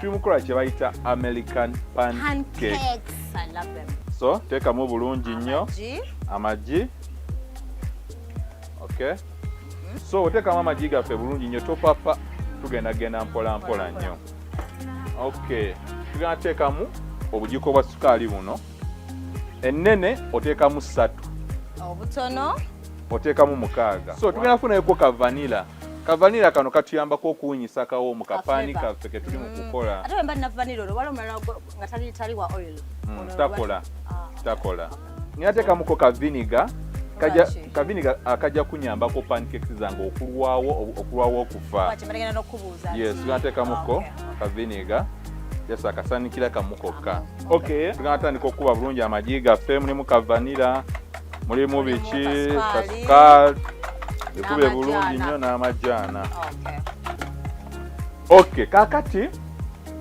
Tuli mukola kye bayita American pancake. Pancakes. I love them. So teekamu bulungi nnyo Amagi. Amagi. Okay, so oteekamu amagi gaffe bulungi nnyo, topapa, tugenda genda mpola mpola nnyo. Okay, tugenda teekamu obujiiko bwa sukaali buno ennene, oteekamu ssatu. Obutono. Oteekamu 6. So tugenda kufunayoko ka vanilla. Ka vanilla kano katuyambako okuwunyisa kawoomu kapaani Ka flavor. kaffe ke tuli mu kukola. Ate bwe mba nina vanilla, olwo waliwo omulala nga tali wa oil. Ono Takola. Ah. Takola. Ngenda teekamuko ka vinegar kajja Lwaki? Ka vinegar akajja kunyambako pancakes zange okulwawo okufa. Lwaki mbalagenda n'okubuuza Yes, tugenda teekamuko ka vinegar, just akasanikira kamu kokka. Okay, tugenda tandika okukuba bulungi amagi gaffe. Mulimu ka vanilla, mulimu Mulimu biki, kasukaali. Kasukaali ekube bulungi N'amajaana. nnyo n'amajaana. Okay. Okay, kakati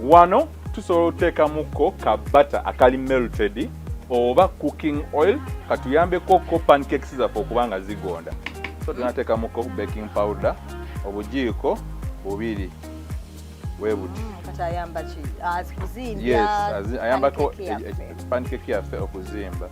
wano tusobola okuteekamuko ka butter akali melted oba cooking oil, katuyambeko ko pancakes zaffe okuba nga zigonda. So tunateekamuko baking powder obujiiko 2 bwe buti. Kati ayamba ki? Ah, kuzimbya. Yes, ayambako pancake yaffe. Pancake yaffe okuzimba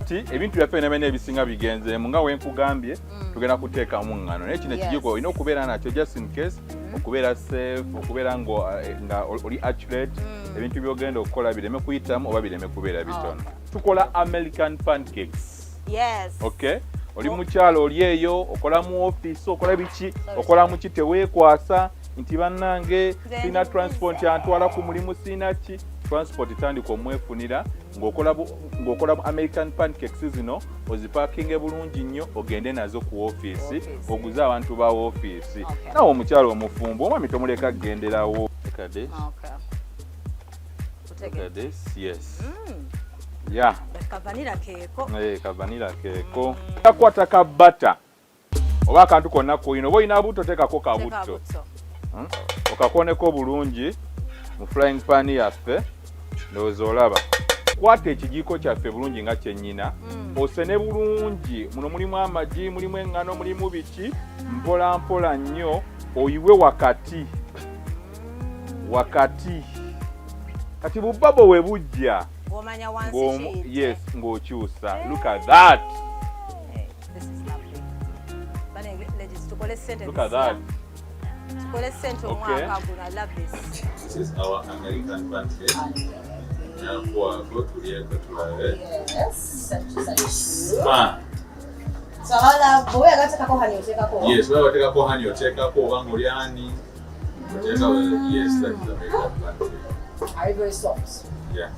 ti ebintu byaffe byonna byonna ebisinga bigenzeemu nga wenkugambye. Tugenda kuteekamu ŋŋano, naye kino ekijiiko olina okubeera nakyo just in case, okubeera safe, okubeera nga oli accurate, ebintu byogenda okukola bireme kuyitamu oba bireme kubeera bitono. Tukola American pancakes. Okay, oli mukyalo, oli eyo okola mu ofiisi, okola biki, Sorry, okola muki, teweekwasa nti bannange Nze sirina ndi transport busy. antwala ku mulimu, sirina ki. Transport tandika omwefunira ng'okola bu American pancakes zino, ozipaakinge bulungi nnyo, ogende nazo ku ofiisi, Ofiisi. oguze abantu ba ofiisi. Nawe omukyalo omufumbo, omwami tomuleka kugenderawo. Look at this. Look at this. Yes. Yeah. Ka vanilla keeko. Eh, ka vanilla keeko. Kakwata ka butter oba akantu konna koyina, oba oyina buto, teekako ka butto. Okakoneko bulungi mu frying pan yaffe. Ndowooza olaba. Kwata ekijiiko kyaffe bulungi nga kyennyina, osene bulungi. Muno mulimu amagi, mulimu eŋŋano, mulimu biki. Mpola mpola nnyo oyiwe wakati wakati. Kati bubabo we bujja Ng'omanya wansi kiyite. Yes, ng'okyusa. Look at that. Hey, this is lovely. Bane, ladies, tukole ssente Look at this year. that. Tukole ssente omwaka guno. I love this. This is our American pancake. Nakuwako tulyeko tulabe. Yes. Ma. So abala bwe yagatekako honey, oteekako? Yes, baba oteekako honey, oteekako oba ng'oli honey. Oteeka. Yes, that is American pancake. Are very soft. Yeah.